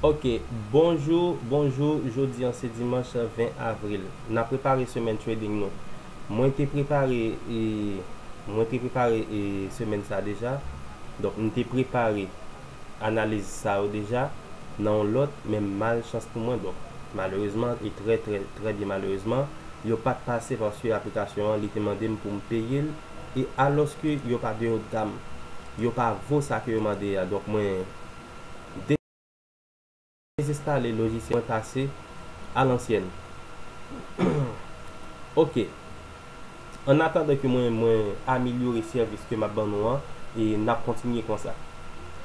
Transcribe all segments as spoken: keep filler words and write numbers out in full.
Ok, bonjou, bonjou, jodi an se dimanch ven avril. N ap prepare semèn trading nou. Mwen te prepare, e, mwen te prepare, e, semèn sa deja. Donk, m te prepare analiz sa yo deja nan yon lòt, men malchans pou mwen, donk, malerezman, e trè, trè, trè byen malerezman, yo pa t pase paske aplikasyon an, li te mande m pou m peye l, e alòske yo pa de haut de gamme, yo pa vo sa ke yo mande a. Donk, mwen dezenstale lojisyèl mwen pase a lansyèn. Ok. An atandan ke mwen, mwen amelyore sèvis ke m ap ban nou an, e n ap kontinye konsa.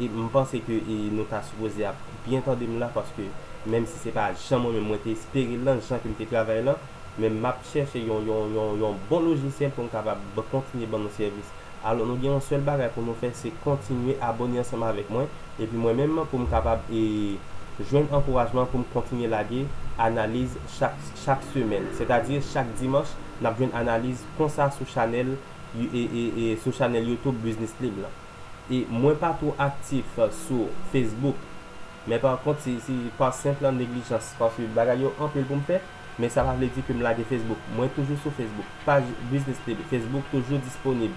E m panse ke, e, nou ta sipoze ap byen tande m la, paske menm si se pa jan mwen menm mwen te espere l lan, jan ke m te travay lan, men m ap chèche yon, yon, yon, yon bon lojisyèl pou m kapab kontinye ban nou sèvis. Alò, nou gen yon sèl bagay pou nou fè, se kontinye abòne ansanm avèk mwen. Epi mwen menm, pou m kapab, e, jwenn ankourajman pou m kontinye lage analiz chak, chak semèn. Sètadi, chak dimanch, n ap jwenn analiz konsa sou chanèl, e, e, e, sou chanèl YouTube Business Lib lan. E mwen pa twò aktif sou Facebook. Men pa kont, se, se pa senp neglijans, paske bagay yo anpil pou m fè, men sa pa vle di ke m lage Facebook. Mwen toujou sou Facebook. Paj Business Lib Facebook toujou disponib.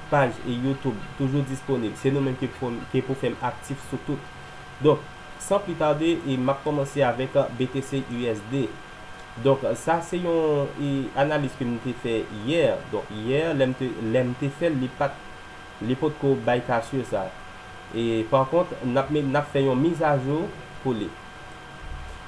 Paj e YouTube toujou disponib. Se nou menm ki pou, ki pou fè m aktif sou tout. Donk, san pli tade, e m ap kòmanse avèk B T C U S D. Donk, sa se yon, e, analiz ke m te fè yè. Donk, yè, lè m te, lè m te fè l, li pa t li potko bay kasye sa. E pa kont, n ap met, n ap fè yon mizajou pou li.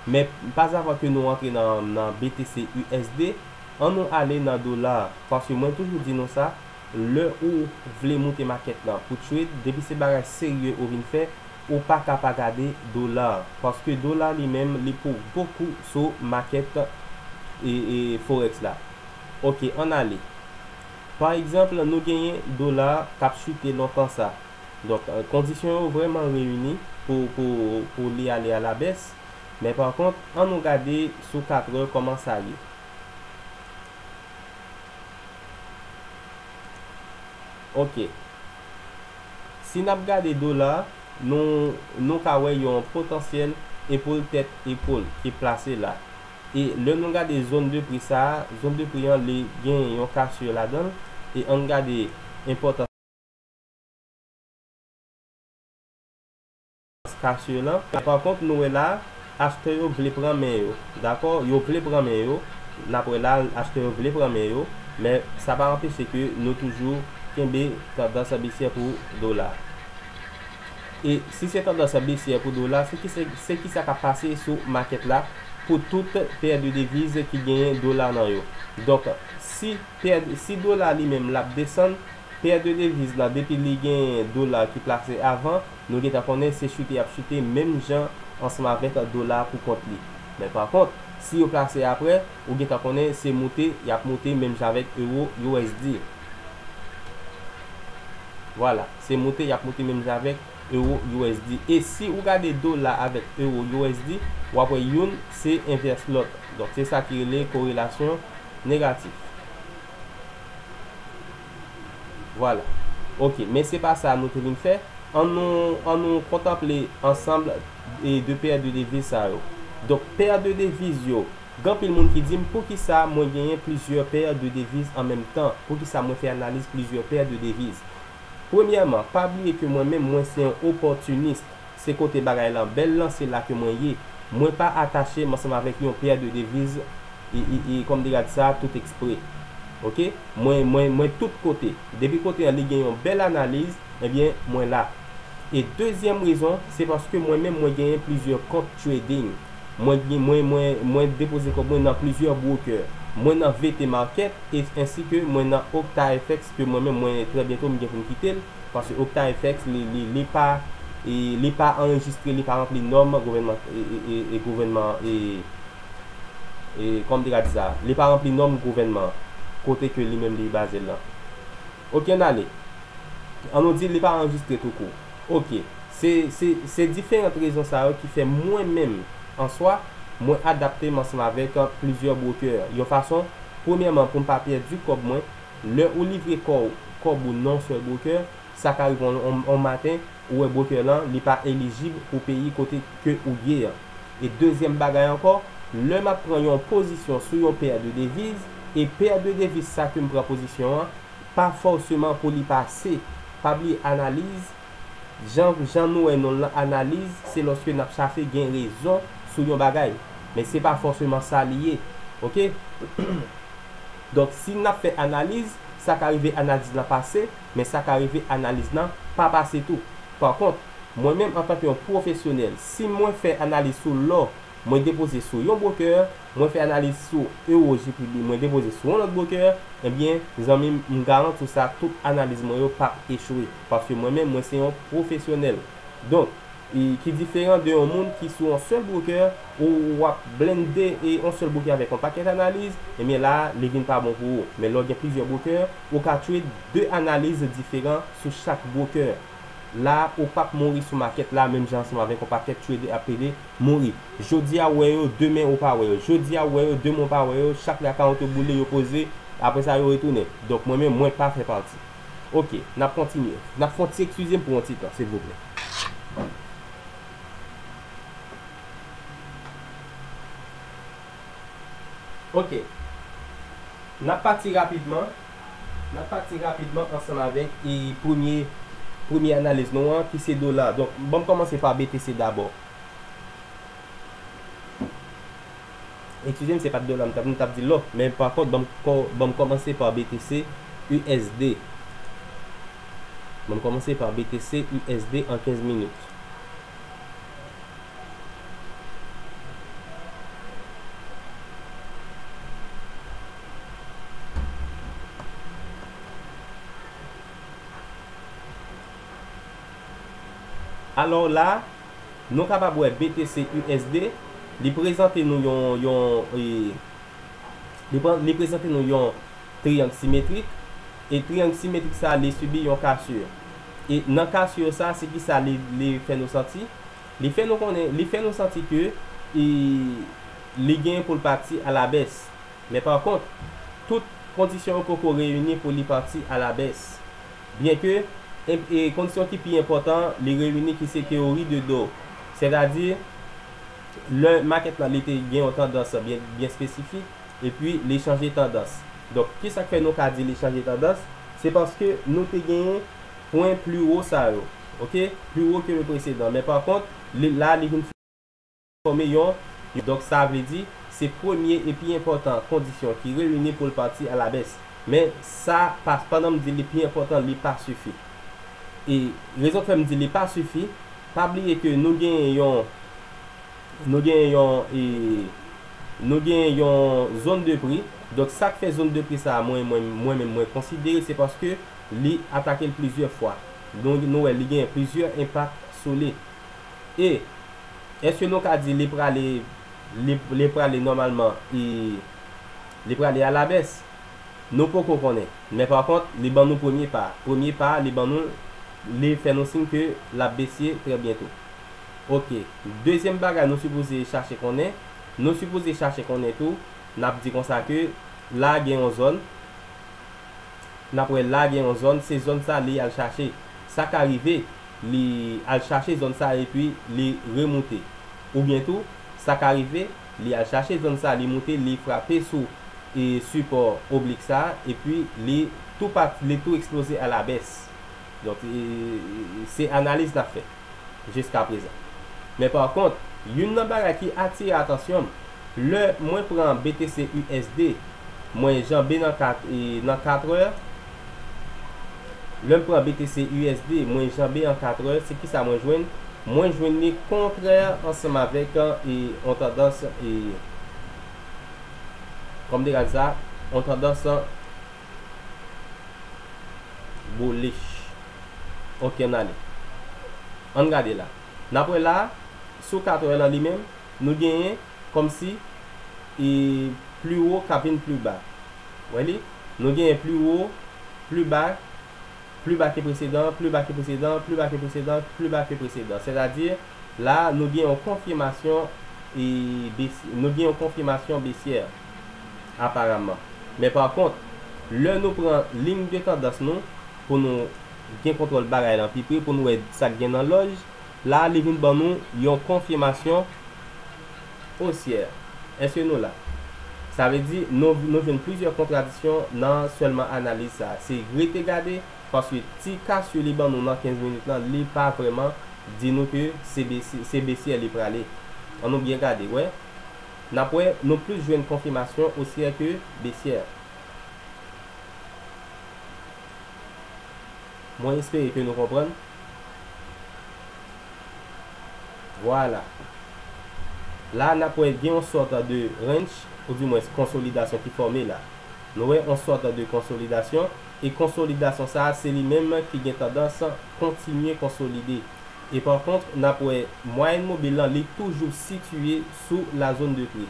Men, pazavan ke nou antre nan, nan B T C U S D, ann nou ale nan dola, paske mwen toujou di nou sa, lè ou vle moute makèt lan pou trade, depi se bagay serye ou vin fè, ou pa ka pa gade dola, paske dola li menm, li pou bokou sou makèt, e, e, forex la. Ok, ann ale. Pa egzanp, nou genyen dola k ap chite lontan sa. Donk, e, kondisyon yo vrèman reyini pou, pou, pou li ale alabès. Men pa kont, ann nou gade sou katrè kòman sa ye. Ok. Si n ap gade dola, nou, nou ka wè yon potansyèl epòl tèt epòl ki plase la. E lè nou gade zòn de pri sa a, zòn de pri an, li gen yon kasye ladan l. E ann gade enpòtans kasye lan. Pa kont, nou wè la, achtè yo vle pran men yo. Dakò? Yo vle pran men yo. N ap wè la, achtè yo vle pran men yo. Men sa pa anpeche ke nou toujou kenbe tandans besyè pou dola. E si se tandans besyè pou dola, se ki, se, se ki sa k ap pase sou makèt la pou tout pè de deviz ki genyen dola nan yo. Donk, si pè, si dola li menm l ap desann, pè de deviz lan, depi li gen dola ki plase avan, nou gentan konnen se chite y ap chite menm jan ansanm avèk dola pou kont li. Men pa kont, si yo plase apre, ou gentan konnen se moute y ap moute menm jan avèk ewo U S D. Vwala, se moute y ap moute menm jan avèk ewo U S D. E si ou gade dola avèk ewo U S D, w ap wè youn se envès lòt. Donk, se sa ki rele korelasyon negatif. Vwala. Ok, men se pa sa nou te vin fè. Ann nou, ann nou kontanple ansanm, e, de pè de deviz sa yo. Donk, pè de deviz yo, gen anpil moun ki di m poukisa mwen genyen plizyè pè de deviz an menm tan, poukisa mwen fè analiz plizyè pè de deviz. Premyèman, pa bliye ke mwen menm, mwen se yon opòtinis. Se kote bagay lan bèl lan, se la ke mwen ye. Mwen pa atache m ansanm avèk yon pè de deviz, e, e, e, kòm te gad sa, tout eksprè. Ok? Mwen, mwen, mwen tout kote. Depi kote an, li gen yon bèl analiz, ebyen, mwen la. E dezyèm rezon, se paske mwen menm, mwen genyen plizyè kont trading. Mwen gen, mwen, mwen, mwen depoze kòb mwen nan plizyè broker. Mwen nan V T Market, e, ensi ke mwen nan Octa F X, ke mwen menm, mwen, trè byento, m gen pou m kite l. Paske Octa F X, li, li, li pa, e, li pa anrejistre, li pa ranpli nòm gouvènman, e, e, e, e, gouvènman, e, e, kòm te ka di sa, li pa ranpli nòm gouvènman kote ke li menm li baze l lan. Ok, ann ale. Ann nou di li pa anrejistre toukou. Ok. Se, se, se diferant rezon sa yo ki fè mwen menm, an swa, mwen adapte m ansanm avèk, e, plizyè broker. Yon fason, premyèman, pou m pa pèdi kòb mwen, lè ou livre kò-, kòb ou nan yon sèl broker, sa ka rive on, on, on maten, ou wè broker lan, li pa elijib pou peyi kote ke ou ye an. E dezyèm bagay ankò, lè m ap pran yon pozisyon sou yon pè de deviz, e pè de deviz sa ke m pran pozisyon an, pa fòseman pou li pase. Pa bliye analiz, jan, jan nou wè non l lan analiz, se lòske n ap chache gen rezon sou yon bagay. Men se pa fòseman sa li ye. Oke? Donk, si n ap fè analiz, sa ka rive analiz lan pase, men sa ka rive analiz lan pa pase tou. Pa kont, mwen menm antanke yon pwofesyonèl, si mwen fè analiz sou lò, mwen depoze sou yon broker, mwen fè analiz sou ewo J P B, mwen depoze sou yon lòt broker, ebyen, zanmi m, m garanti w sa, tout analiz mwen yo p ap echwe. Paske mwen menm, mwen se yon pwofesyonèl. Donk, e, ki diferan de yon moun ki sou yon sèl broker, ou w ap blende e yon sèl broker avèk yon pakèt analiz, ebyen la, li vin pa bon pou ou. Men lè w gen plizyè broker, ou ka trade de analiz diferan sou chak broker. La, ou p ap mouri sou makèt la, menm jan ansanm avèk yon pakèt trader ap plede mouri. Jodi a, ou wè yo, demen ou pa wè yo. Jodi a, ou wè yo, demen ou pa wè yo. Chak lè akawont yo boule, yo poze, apre sa, yo retounen. Donk, mwen menm, mwen pa fè pati. Oke, n ap kontinye. N ap fè yon ti eskize m pou yon ti tan, silvouplè. Oke. N ap pati rapidman. N ap pati rapidman ansanm avèk, e, premye, premye analiz nou an, ki se dola. Donk, ban m kòmanse pa B T C dabò. Eskize m, se pa t dola m t ap, m t ap di lò, men pa kont, ban m kò-, ban m kòmanse pa B T C U S D. Ban m kòmanse pa B T C U S D an kenz minit. Alò la, nou kapab wè B T C U S D, li prezante nou yon, yon, e, li pre-, li prezante nou yon triyang simetrik, e triyang simetrik sa, li sibi yon kasur. E nan kasur sa, se ki sa li, li fè nou santi? Li fè nou konnen, li fè nou santi ke, e, li genyen pou l pati alabès. Men pa kont, tout kondisyon yo poko reyini pou li pati alabès. Byenke, e, e, kondisyon ki pi enpòtan, li reyini ki se teyori de do. Sètadi, lè makèt la, li te gen yon tandans byen, byen espesifik, epi li chanje tandans. Donk, ki sa k fè nou ka di li chanje tandans? Se paske nou te genyen pwen pli wo sa yo, oke? Pli wo ke le presedan. Men pa kont, li, la, li vin fòme yon, donk, sa vle di, se premye e pi enpòtan kondisyon ki reyini pou l pati alabès. Men sa, pa, pandan m di li pi enpòtan, li pa sifi. E rezon k fè m di li pa sifi, pa bliye ke nou genyen yon, nou genyen yon, e, nou genyen yon zòn de pri. Donk, sa k fè zòn de pri sa a, mwen, mwen, mwen menm, mwen konsidere, se paske li atake l plizyè fwa. Nou, nou wè, li genyen plizyè enpak sou li. E èske nou ka di li prale, li, li prale nòmalman, e, li prale alabès? Nou poko konnen. Men pa kont, li ban nou premye pa. Premye pa, li ban nou, li fè nou siy ke l ap besye trè byento. Oke. Dezyèm bagay nou sipoze chache konnen, nou sipoze chache konnen tou, n ap di konsa ke la gen yon zòn, n ap wè la gen yon zòn, se zòn sa li al chache. Sa ka rive, li al chache zòn sa epi li remoute. Oubyen tou, sa ka rive, li al chache zòn sa, li moute, li frape sou, e, sipò oblik sa, epi li tou pat-, li tou eksploze alabès. Donk, e, e, se analiz n ap fè jiskaprezan. Men pa kont, youn nan bagay ki atire atansyon m, lè mwen pran B T C U S D, mwen janbe nan kat, e, nan katrè, lè m pran B T C U S D, mwen janbe an katrè, se ki sa mwen jwenn? Mwen jwenn li kontrè ansanm avèk, e, yon tandans, e, kòm de gad sa, yon tandans bullish. Oke, ann ale. Ann gade la. N ap wè la, sou katrè lan li menm, nou genyen kòmsi, e, pli wo k ap vin pli ba. Wè li? Nou genyen pli wo, pli ba, pli ba ke presedan, pli ba ke presedan, pli ba ke presedan, pli ba ke presedan. Sètadi, la, nou gen yon konfimasyon, e, bes-, nou gen yon konfimasyon besyè, aparaman. Men pa kont, lè nou pran liy de tandans nou, pou nou gen kontwòl bagay lan pi pre pou n wè sa k gen nan lòj. La, li vin ban nou yon konfimasyon osyè. Èske nou la? Sa vle di, nou, nou jwenn plizyè kontradiksyon nan sèlman analiz sa a. Se rete gade, paske ti kasye li ban nou nan kenz minit lan, li pa vrèman di nou ke se besi-, se besyè li prale. Ann nou byen gade, wè. N ap wè, nou plis jwenn konfimasyon osyè ke besyè. Mwen espere ke nou konprann. Vwala. La, n ap wè gen yon sòt de ranch, oudimwens konsolidasyon ki fòme la. Nou wè yon sòt de konsolidasyon, e konsolidasyon sa a, se li menm ki gen tandans kontinye konsolide. E pa kont, n ap wè mwayèn mobil lan, li toujou sitiye sou la zòn de pri.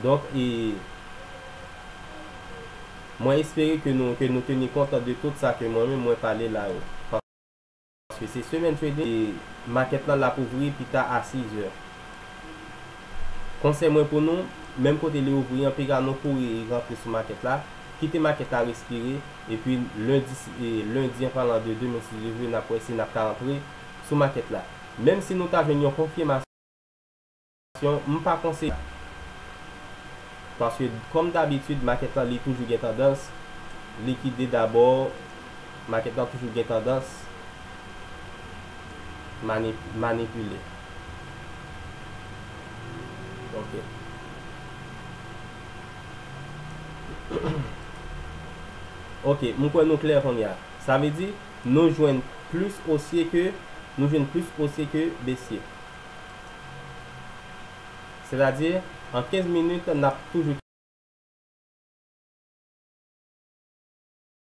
Donk, e, mwen espere ke nou, ke nou teni kont de tout sa ke mwen menm mwen pale la yo. Paske se semèn trading, e makèt lan l ap ouvri pita a sizè. Konsèy mwen pou nou, menm kote li ouvri an, piga nou kouri rantre sou makèt la, kite makèt la respire, epi lendi, e, lendi an palan de demen si Dye vle, n ap wè si n ap ka rantre sou makèt la. Menm si nou ta jwenn yon konfimasyon, m pa konseye. Paske, kòm dabitid, makèt lan, li toujou gen tandans likide dabò, makèt lan toujou gen tandans mani-, manipile. Ok. Ok, m kwè nou klè kounye a. Sa vle di, nou jwenn plis osye ke, nou jwenn plis osye ke besye. Sètadi, an kenz minit, n ap toujou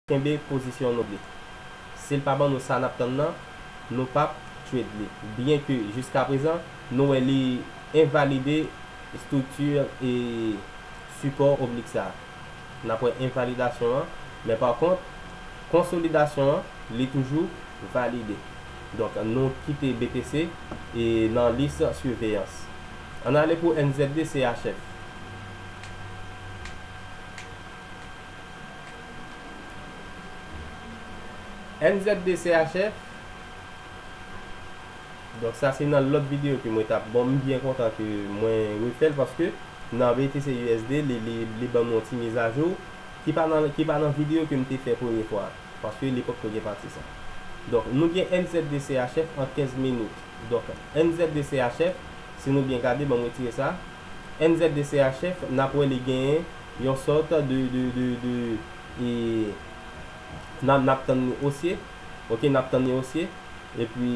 kenbe pozisyon nou li. Si l pa ban nou sa n ap tann nan, nou p ap trade li. Byenke jiskaprezan, nou wè li envalide estrikti e sipò oblik sa a. N ap wè envalidasyon an, men pa kont, konsolidasyon an, li toujou valide. Donk, nou kite B T C e nan lis siveyans. Ann ale pou N Z D C H F. N Z D C H F. Donk, sa se nan lòt videyo ke mwen t ap, bon, m byen kontan ke mwen refè l paske nan B T C U S D, li, li, li ban nou yon ti mizajou ki pa nan, ki pa nan videyo ke m te fè premye fwa a, paske li potko gen pati sa. Donk, nou gen N Z D C H F an kenz minit. Donk, N Z D C H F, si nou byen gade, ban m retire sa. N Z D C H F, n ap wè li genyen yon sòt de, de, de, de, e, n ap, n ap tann li osye. Ok, n ap tann li osye. Epi,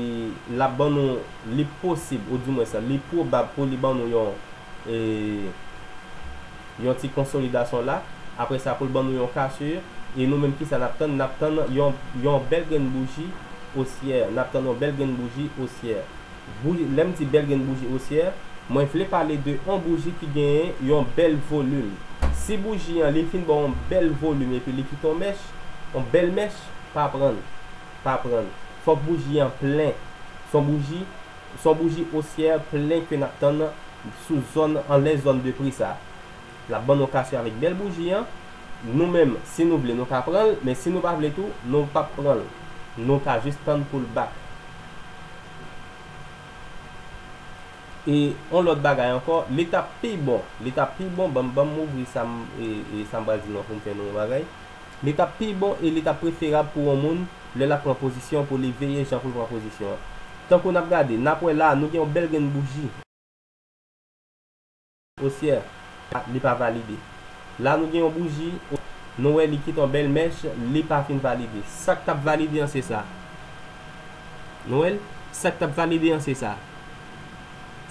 l ap ban nou, li posib, oudimwens, li pwobab pou li ban nou yon, e, yon ti konsolidasyon la. Apre sa, pou l ban nou yon kasye. E nou menm, kisa n ap tann? N ap tann yon, yon bèl grenn bouji osyè. N ap tann yon bèl grenn bouji osyè. Bouji, lè m di bèl grenn bouji osyè, mwen vle pale de yon bouji ki genyen yon bèl volim. Si bouji an, li fin ba w yon bèl volim epi li kite yon mèch, yon bèl mèch, pa pran l. Pa pran l. Fòk bouji an plen. Se yon bouji, se yon bouji osyè plen ke n ap tann sou zòn, anlè zòn de pri sa. L ap ban nou kasye avèk bèl bouji an. Nou menm, si nou vle, nou ka pran l, men si nou pa vle tou, nou p ap pran l. Nou ka jis tann pou l back. E yon lòt bagay ankò, li t ap pi bon, li t ap pi bon, ban m, ban m ouvri sa m, e, e sa m pral di nou an pou m fè nou yon bagay. Li t ap pi bon e li t ap preferab pou yon moun lè l ap pran pozisyon pou li veye jan pou l pran pozisyon an. Tankou n ap gade, n ap wè la, nou gen yon bèl grenn bouji osyè, li pa valide. La, nou gen yon bouji, nou wè li kite yon bèl mèch, li pa fin valide. Sa k t ap valide an, se sa. Nou wè l? Sa k t ap valide an, se sa.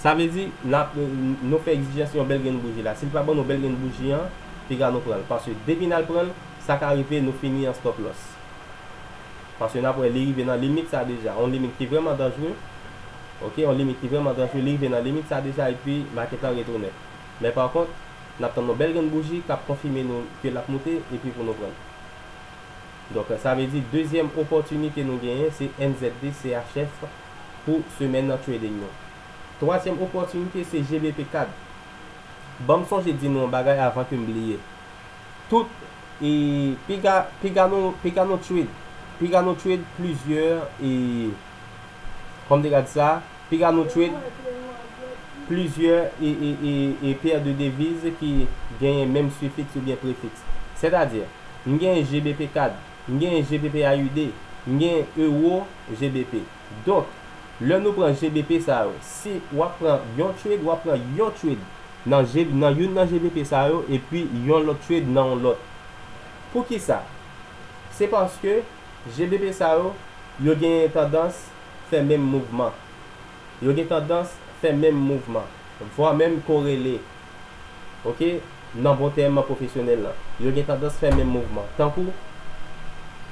Sa vle di, n ap, nou fè egzijans yon bèl grenn bouji la. Si l pa ban nou bèl grenn bouji an, piga nou pran l. Paske depi n al pran l, sa ka rive nou fini an stop loss. Paske n ap wè li rive nan limit sa deja. Yon limit ki vrèman danjre. Ok, yon limit ki vrèman danjre. Li rive nan limit sa deja epi makèt lan retounen. Men pa kont, n ap tann yon bèl grenn bouji k ap konfime nou ke l ap moute epi pou nou pran l. Donk, sa vle di dezyèm opòtinite nou genyen se N Z D C H F pou semèn nan trading nou. Twazyèm opòtinite se G B P CAD. Ban m sonje di nou yon bagay avan ke m bliye. Tout, e, piga, piga nou, piga nou trade. Piga nou trade plizyè, e, kòm te gad sa, piga nou trade plizyè, e, e, e, e pè de deviz ki genyen menm sifiks oubyen prefiks. Sètadi, m genyen G B P CAD, m genyen G B P A U D, m genyen Euro G B P. Donk, lè nou pran G B P sa yo, si w ap pran yon trade, w ap pran yon trade nan G, nan youn nan G B P sa yo, epi yon lòt trade nan yon lòt. Poukisa? Se paske G B P sa yo, yo gen tandans fè menm mouvman. Yo gen tandans fè menm mouvman, vwa menm korele. Oke? Nan bon tèm pwofesyonèl lan, yo gen tandans fè menm mouvman. Tankou,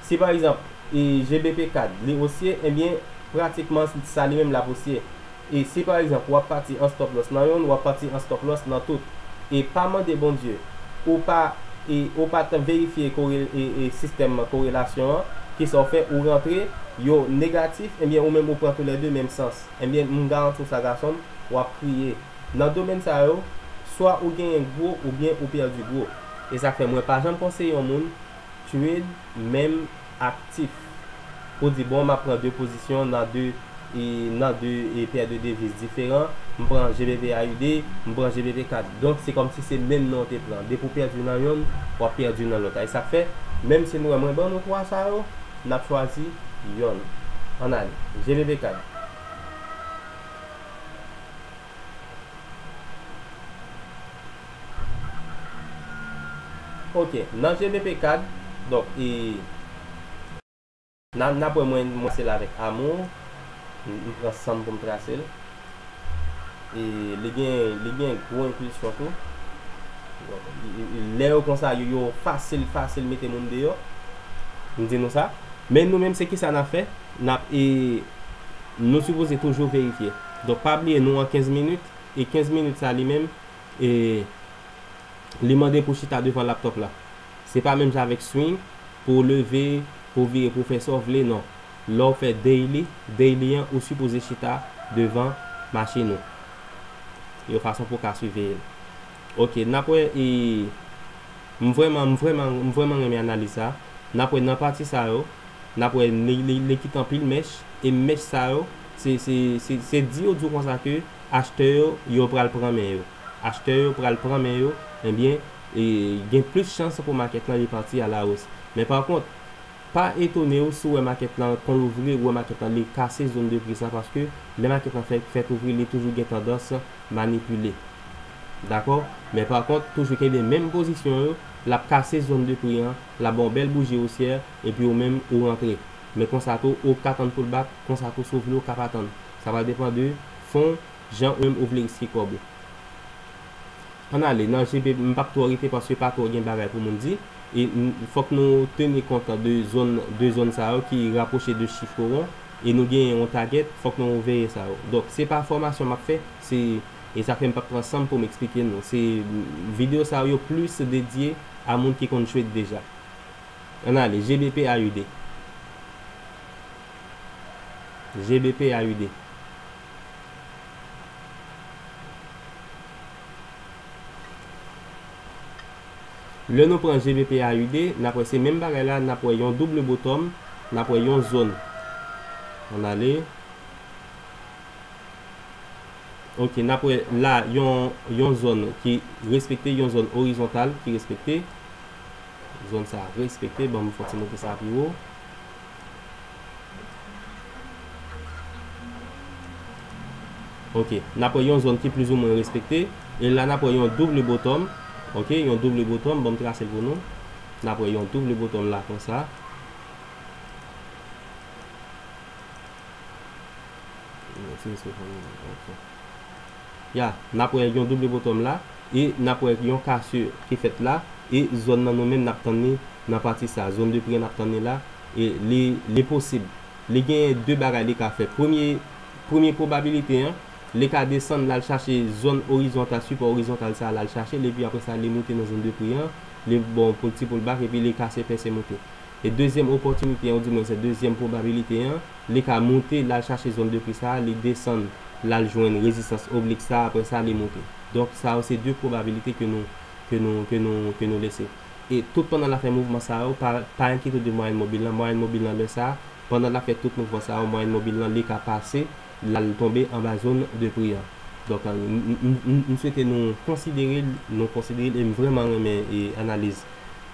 si pa egzanp, e, G B P CAD, li osye, ebyen, pratikman, sa li menm l ap osye. E si pa egzanp, w ap pati an stop loss nan yonn, w ap pati an stop loss nan tout. E pa mande Bondye, ou pa, e, ou pa t verifye kore-, e, e sistèm korelasyon an, kisa w fè, ou rantre, yo negatif, ebyen, ou menm ou pran toulède menm sans. Ebyen, m garanti w sa, gason m, w ap kriye. Nan domèn sa yo, swa ou genyen gwo oubyen ou pèdi gwo. E sa k fè mwen pa janm konseye yon moun trade menm aktif. Ou di, bon, m ap pran de pozisyon nan de, e, nan de, e, pè de deviz diferan, m pran G B P A U D, m pran G B P CAD. Donk, se kòmsi se menm nan w te pran. Depi w pèdi nan yonn, w ap pèdi nan lòt. E sa k fè, menm si nou wè mwen ban nou twa sa yo, n ap chwazi yonn. Ann ale. G B P CAD. Ok, nan G B P CAD, donk, e, n a, n ap wè mwen, mwen trase l avèk Amour. M, m pran san m pou m trase l. E li gen, li gen gwo enpilsyon tou. Donk, e, e, e, lè yo konsa, yo, yo fasil, fasil mete moun deyò. M di nou sa. Men nou menm, se kisa n ap fè? N ap, e, nou sipoze toujou verifye. Donk, pa bliye, nou an kenz minit. E kenz minit sa li menm, e, li mande pou chita devan laptop la. Se pa menm jan avèk swing, pou w leve, pou w vire, pou w fè sa w vle, non. Lè w fè daily, daily an, ou sipoze chita devan machin ou. Yon fason pou w ka siveye l. Ok, n ap wè, e, m vrèman, m vrèman, m vrèman renmen analiz sa. N ap wè nan pati sa yo, n ap wè li, li, li kite anpil mèch, e mèch sa yo, se, se, se, se di yo di w konsa ke achtè yo, yo pral pran men yo. Achtè yo pral pran men yo, ebyen, e, gen plis chans pou makèt lan li pati a la hausse. Men pa kont, pa etone w si w wè makèt lan, kon louvri, w wè makèt lan li kase zòn de pri sa, paske lè makèt lan fè, fèt ouvri, li toujou gen tandans manipile. Dakò? Men pa kont, toujou kenbe menm pozisyon yo, l ap kase zòn de pri an, l ap ba w bèl bouji osyè, epi ou menm ou rantre. Men konsa tou, ou ka tann pullback, konsa tou, si w vle, ou ka pa tann. Sa va depann de fon, jan ou menm ou vle riske kòb ou. Ann ale, nan G B P, m p ap twò rete paske pa twò gen bagay pou moun di. E n, fòk nou teni kont de zòn, de zòn sa yo ki rapwoche de chif won. E nou genyen yon target, fòk nou veye sa yo. Donk, se pa fòmasyon m ap fè, se, e sa fè m p ap pran san m pou m eksplike nou. Se videyo sa yo plis dedye a moun ki konn trade deja. Ann ale, G B P A U D. G B P A U D. Lè nou pran G B P A U D, n ap wè se menm bagay la, n ap wè yon double bottom, n ap wè yon zòn. Ann ale. Ok, n ap wè la yon, yon zòn ki respekte, yon zòn orizontal ki respekte. Zòn sa respekte, ban m fè ti monte sa pi wo. Ok, n ap wè yon zòn ki plizoumwen respekte. E la n ap wè yon double bottom. Ok, yon double bottom, ban m trase l pou nou. N ap wè yon double bottom la konsa. Ok. Ya, n ap wè yon double bottom la, e n ap wè yon kase ki fèt la, e zòn nan nou menm n ap tann li nan pati sa, zòn de pri an n ap tann li la, e li, li posib. Li gen de bagay li ka fè. Premye, premye pwobabilite an, li ka desann l al chache zòn orizontal, sipò orizontal sa a l al chache l, epi apre sa li moute nan zòn de pri an, li bon pou ti pullback, epi li kase pèse moute. E dezyèm opòtinite an, ou di mwen se dezyèm pwobabilite an, li ka moute, l al chache zòn de pri sa a, li desann, l al jwenn rezistans oblik sa a, apre sa, li moute. Donk, sa yo se de pwobabilite ke nou, ke nou, ke nou, ke nou lese. E tout pandan l ap fè mouvman sa yo, pa, pa enkyete w de mwayèn mobil lan. Mwayèn mobil lan, lè sa, pandan l ap fè tout mouvman sa yo, mwayèn mobil lan, li ka pase, l al tonbe anba zòn de pri an. Donk, m, m, m, m, m swete nou konsidere l, nou konsidere l, e m vrèman renmen, e, analiz,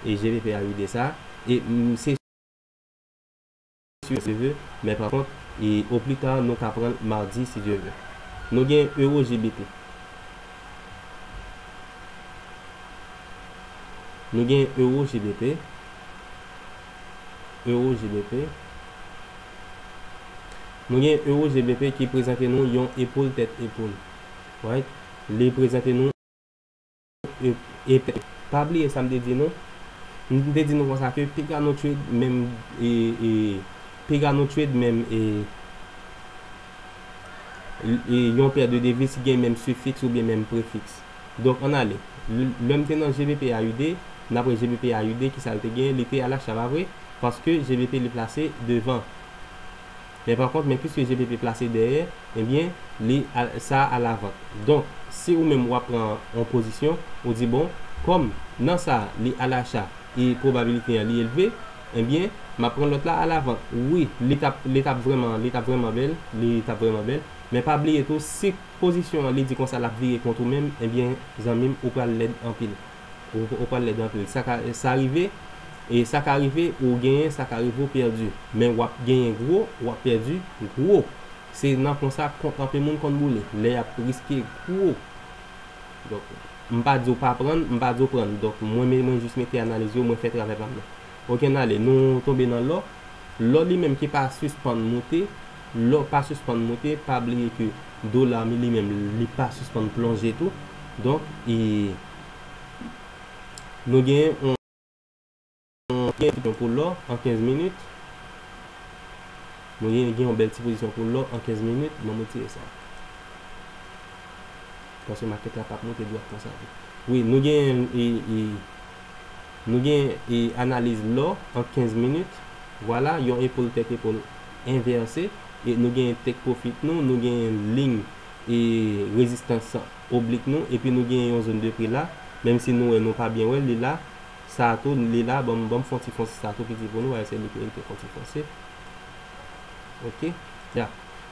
e, G B P A U D sa. E, m, se si Dye vle, men pa kont, e, o pli ta, nou ka pran l madi, si Dye vle. Nou gen Euro G B P. Nou gen Euro G B P. Euro G B P. Nou gen Euro G B P ki prezante nou yon epòl tèt epòl. Right? Li prezante nou e, e, pa bliye sa m te di nou. M te di nou konsa ke Pega No Trade menm, e, e, Pega No Trade menm, e, e, yon pè de deviz ki gen menm sifiks oubyen menm prefiks. Donk, ann ale. L-, lè m te nan G B P A U D, daprè G B P A U D, kisa l te gen? Li te alacha, pa vre? Paske G B P li plase devan. Men pa kont, men piske G B P plase dèyè, ebyen, li a, sa a lavant. Donk, si ou menm w ap pran yon pozisyon, ou di, bon, kòm nan sa a, li alacha e pwobabilite an li elve, ebyen, m ap pran lòt la alavant. Wi, li t ap, li t ap vrèman, li t ap vrèman bèl, li t ap vrèman bèl. Men pa bliye tou, si pozisyon an li di konsa l ap vire kont ou menm, ebyen, zanmi m, ou pral lèd anpil. Ou, ou pral lèd anpil. Sa ka, sa rive, e sa ka rive, ou genyen, sa ka rive, ou pèdi. Men w ap genyen gwo, w ap pèdi gwo. Se nan konsa, kont anpil moun konn boule. Lè y ap riske gwo. Donk, m pa di w pa prann, m pa di w prann. Donk, mwen, mwen, mwen jis mete analiz yo, mwen fè travay pa m nan. Oke, n ale, nou tonbe nan lò. Lò li menm ki pa sispann moute, lò pa sispann moute, pa bliye ke dola li menm, li pa sispann plonje tou. Donk, e, nou gen yon, yon, gen yon pou lò an kenz minit. Nou gen, gen yon bèl ti pozisyon pou lò an kenz minit. Ban m retire sa. Paske makèt la p ap monte dwat konsa tou. Wi, nou gen, e, e, nou gen, e, analiz lò an kenz minit. Vwala, yon epòl tèt epòl envèse. E nou gen take profit nou, nou gen liy, e, rezistans oblik nou, epi nou gen yon zòn de pri la. Menm si nou wè nou pa byen wè l, li la. Sa a tou, li la, ban m, ban m fè yon ti fonse sa a tou piti pou nou, wè se li ki te fè yon ti fonse. Oke, ya.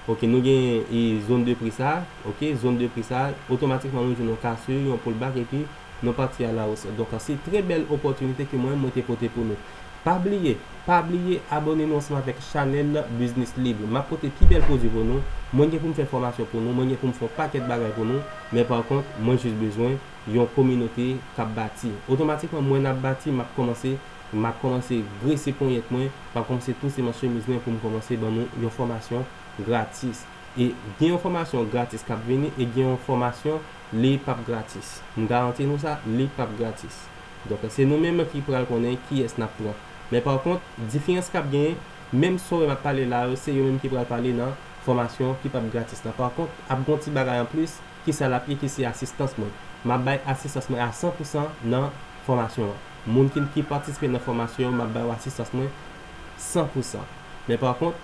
Oke, nou gen, e, zòn de pri sa a. Oke, zòn de pri sa a. Otomatikman, nou jwenn yon kasè, yon pullback, epi nou pati a la hausse. Donk, se trè bèl opòtinite ke mwen, mwen te pote pou nou. Pa bliye, pa bliye abòne nou ansanm avèk chanèl Business Libre. M ap pote pi bèl pwodui pou nou. Mwen gen pou m fè fòmasyon pou nou. Mwen gen pou m fè yon pakèt bagay pou nou. Men pa kont, mwen jis bezwen yon kominote k ap bati. Otomatikman, mwen ap bati, m ap kòmanse, m ap kòmanse grese ponyèt mwen, m ap kòmanse touse manch chemiz mwen pou m kòmanse ban nou yon fòmasyon gratis. E gen yon fòmasyon gratis k ap vini, e gen yon fòmasyon li p ap gratis. M garanti nou sa, li p ap gratis. Donk, se nou menm ki pral konnen kiyès n ap pran. Men pa kont, diferans k ap genyen, menm sa w wè m ap pale la yo, se yo menm ki pral pale nan fòmasyon ki p ap gratis la. Pa kont, ap gen yon ti bagay anplis, kisa l ap ye, ki se asistans mwen. M ap bay asistans mwen a san pou san nan fòmasyon an. Moun ki, ki patisipe nan fòmasyon an, m ap ba yo asistans mwen san pou san. Men pa kont,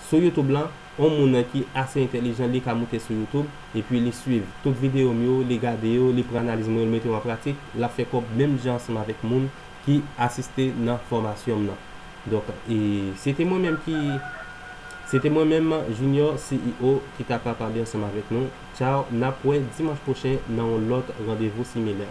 sou YouTube lan, yon moun ki ase entèlijan, li ka moute sou YouTube, epi li swiv tout videyo m yo, li gade yo, li pran analiz mwen yo, li mete yo an pratik, l ap fè kòb menm jan ansanm avèk moun ki asiste nan fòmasyon m nan. Donk, e, se te mwen menm ki, se te mwen menm, Junior C E O, ki t ap pale ansanm avèk nou. Tchaw, n ap wè dimanch pwochen nan yon lòt randevou similè.